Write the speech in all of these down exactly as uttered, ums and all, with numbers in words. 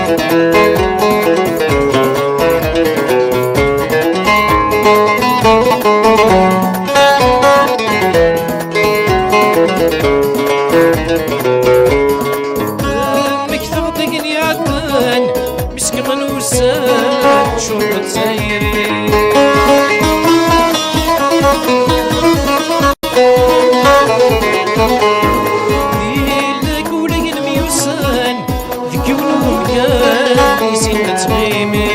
Mmektaɣ-d ayen iɛeddan, mi segmen wussan, ččuren d tayri. Yella kul ayen myussan, deg yiwen wemkan i sin nettɣimi.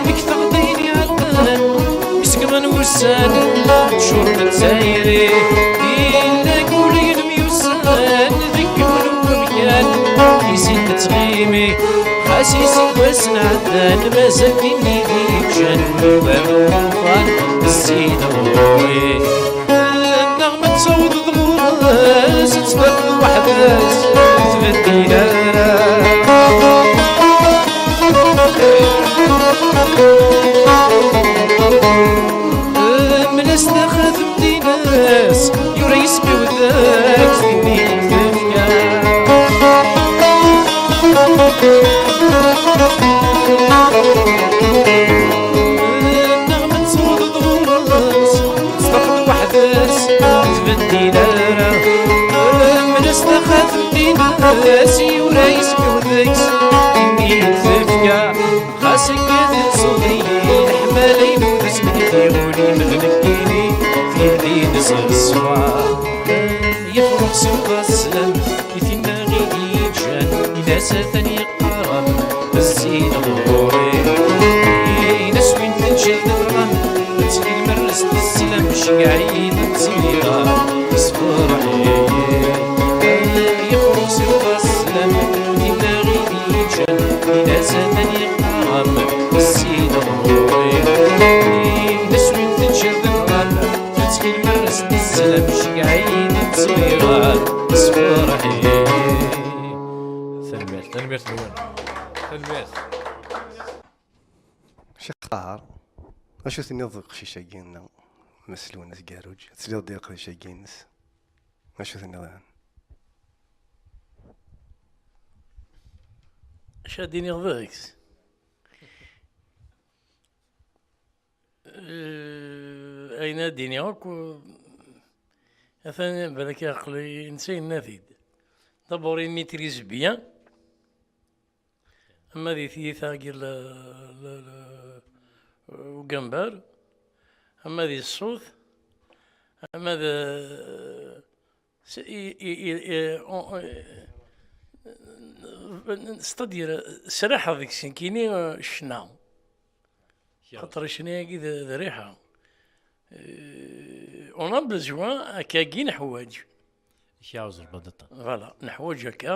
Mmektaɣ-d ayen iɛeddan, mi segmen wussan, ččuren d tayri. Yella kul ayen myussan, deg yiwen wemkan i sin nettɣimi. Xas iseggasen ɛeddan, mazal tin i d-yeǧǧan, ugar n uṭufan, zzin ɣur-i. Neɣ ma tessawḍeḍ ɣur-s, ad tfeqdeḍ weḥd-s, ur tbeddil ara. Mel-as taxatemt-ines, yura yisem-iw deg-s, tin i k-tefka. Neɣ ma tessawḍeḍ ɣur-s, tfeqdeḍ weḥd-s, ur tbeddil ara. Mel-as taxatemt-ines, yura yisem-iw deg-s, tin i k-tefka. Xas akka tensuḍ-iyi, leḥmala-inu d asmekti, ul-im d nekkini, tildi-ines d ṣṣfa. Yefruḥ s sslam i tinna i d-yeǧǧan, in-as atan yeqqar-am, zzin ɣur-i. In-as win teǧǧiḍ iḍran, ttxil mer s sslam, ceggeɛ-iyi-d ttẓiɣa, sferḥ-iyi. Yefruḥ s sslam i tinna i d-yeǧǧan, in-as atan yeqqar-am, zzin ɣur-i. In-as win teǧǧiḍ iḍran, ttxil mer s sslam, ceggeɛ-iyi-d ttẓiɣa, sferḥ-iyi. Tanemmirt, tanemmirt-nwen. Tanemmirt. Ccix Ṭaher, acu tenniḍ deg uqcic-agi-nneɣ, Mass Lwennas Garuǧ? Ad tesliḍ-d i leqdic-agi-ines? Acu tenniḍ? Acu ad d-iniɣ deg-s? Eh, ayen ad d-iniɣ akk, atan balak aql-i netta yenna-t-id. D'abord, il maîtrise bien. Ama di tyita n ugambar, ama di ṣṣut, ama d, s-, i, i, i, i, on-, c'est-à-dire, sraḥeɣ deg-s nekkini, eh, ccna. Xaṭer ccna-agi d, d rriḥa. Eh, on a besoin, akkagi neḥwaǧ. Voilà, neḥwaǧ akka,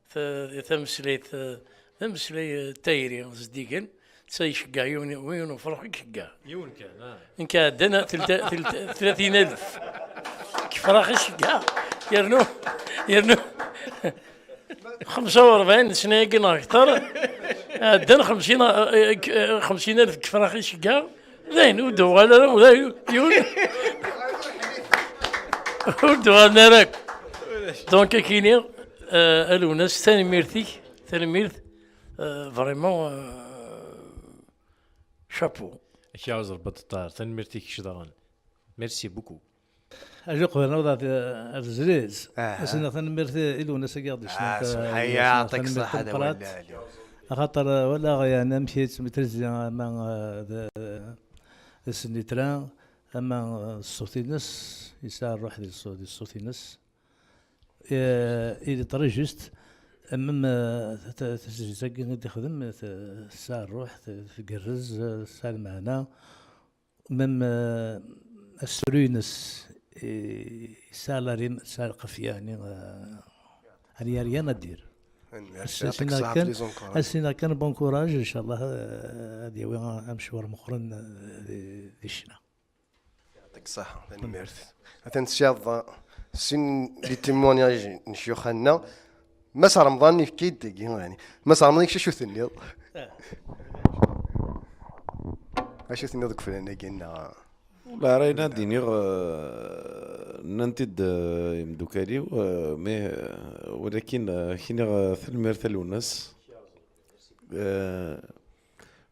ta-, tameslayt, eh, d ameslay, eh, tayri zeddigen, netta iceggeɛ yiwen, yiwen ufrux i iceggeɛ. Yiwen kan, ah. Nekk ɛeddan telt-, telt-, tlatin alef. Kefrax i iceggeɛ, yernu, yernu, xemsa u rebɛin sna-agi neɣ akter, ɛeddan xemsin, eh, eh, xemsin alef kefrax i iceggeɛ. Dayen, ur d-uɣal ara, ula yiwen. Ur d-uɣalen ara akk. Donc, akini, euh, a Lwennas, tanemmirt-ik, tanemmirt, euh, vraiment, euh, chapeau. Ak yaɛuz Rebbi a Ṭṭar, tanemmirt-ik kečč daɣen. Merci beaucoup. Acu qbel newweḍ ar, ar tezlit, ah, ad s-nniɣ tanemmirt i Lwennas-agi i ɣ-d-yecnan, ah, ta-, semḥ-iyi, yecnan, yeɛṭik tanemmirt ṣṣeḥḥa d tameqqrant. Awal. Axaṭer, eh, walaɣ, yeɛni, amek i yettmetrezi ama, eh, d, d snitra, ama, eh, ṣṣut-ines, yesɛa rruḥ di ṣṣu-, di ṣṣut-ines. Eh, il est très juste, même, eh, ta-, ta-, tazlit-agi i d-ixdem, eh, t-, tesɛa rruḥ, t-, tgerrez, eh, tesɛa lmeɛna. Même, euh, asefru-ines, eh, yesɛa la rime, yesɛa lqefya, yani, euh, il y a rien à dire. Tanemmirt, as-, yɛṭik as-iniɣ ṣṣeḥḥa, kan, les encourager. As-iniɣ kan bon courage, inchallah, euh, ad yawi a-, amecwar meqqren, euh, di, di ccna. Yɛṭik ṣṣeḥḥa, tanemmirt. Atan tesɛiḍ sin les témoignages n ccyuxa-nneɣ. Mass Remḍan yefka-yi-d dagi, yani. Mass Remḍan, kečč acu tenniḍ? Ah. Acu tenniḍ deg ufran-agi, neɣ? Wala, ara ayen ad d-iniɣ, eh, Nnan-t-id, eh, imdukal-iw, eh, mais, eh, walakin, eh, kniɣ, eh, tanemmirt a Lwennas. Eh,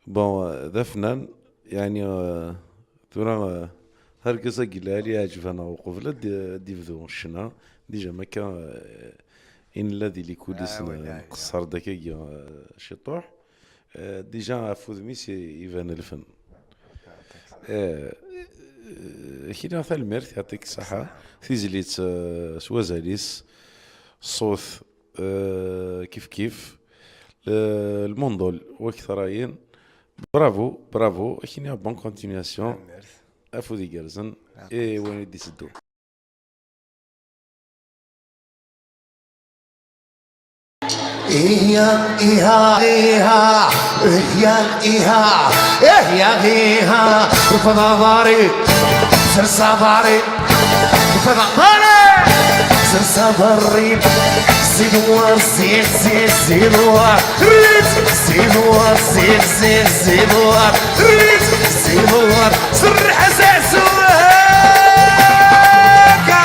bon, eh, d afnan, yeɛni, eh, tura, eh, argaz-agi lɛali iɛǧeb-aneɣ uqbel ad d-, ad d-ibdu ccna. Déjà makka, eh, i nella di les coulisses, ah, n-, ouais, nqeṣṣer-d akkagi, eh, ciṭuḥ. Eh, déjà ɣef wudem-is i-, iban lfen. Eh, eh, kra tanemmirt, yeɛṭik ṣṣeḥḥa. Tizlit, eh, s wazal-is, ṣṣut, eh, kif kif. Le-, lmundul, wak t-rayen. Bravo, bravo. Akini, bonne continuation. Tanemmirt. Afud igerrzen. Yeɛṭik. I wayen i d-iteddun. Iya, iha, iha, iya, iha, iya, iha. Rfed aḍar-im, sers aḍar-im, rfed aḍar-im, sers aḍar-im. Zid war, zid, zid, zid war. Rrid, zid war, zid, zid, zid war. Rrid, zid war. Serreḥ a Zazou! Haka!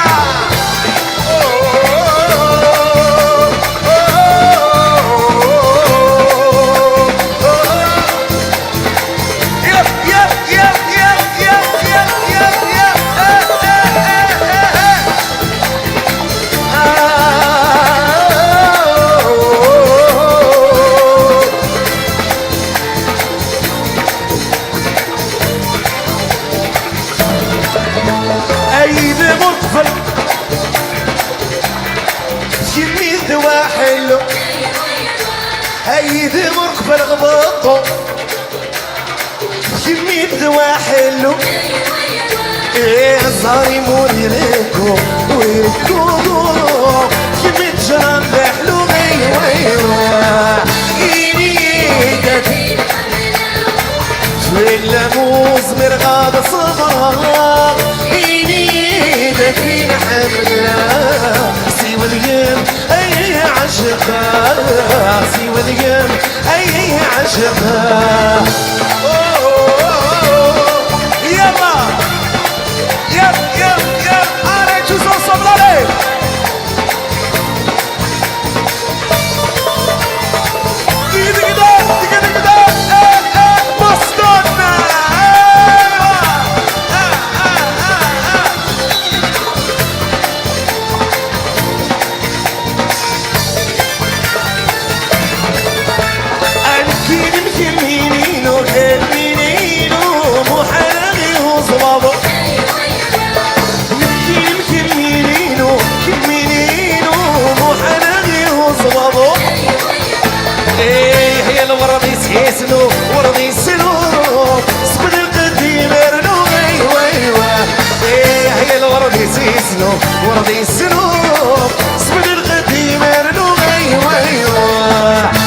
Yep, yep, yep. Ay d Muqbel, kemmi d waḥellu. Ay d Muqbel ɣbeṭṭu, kemmi d waḥellu. Iẓri muri reko, weko, kemmi tejran d aḥlu, aywa, aywa. Ini-d fell-am ur zmireɣ ad ṣebreɣ.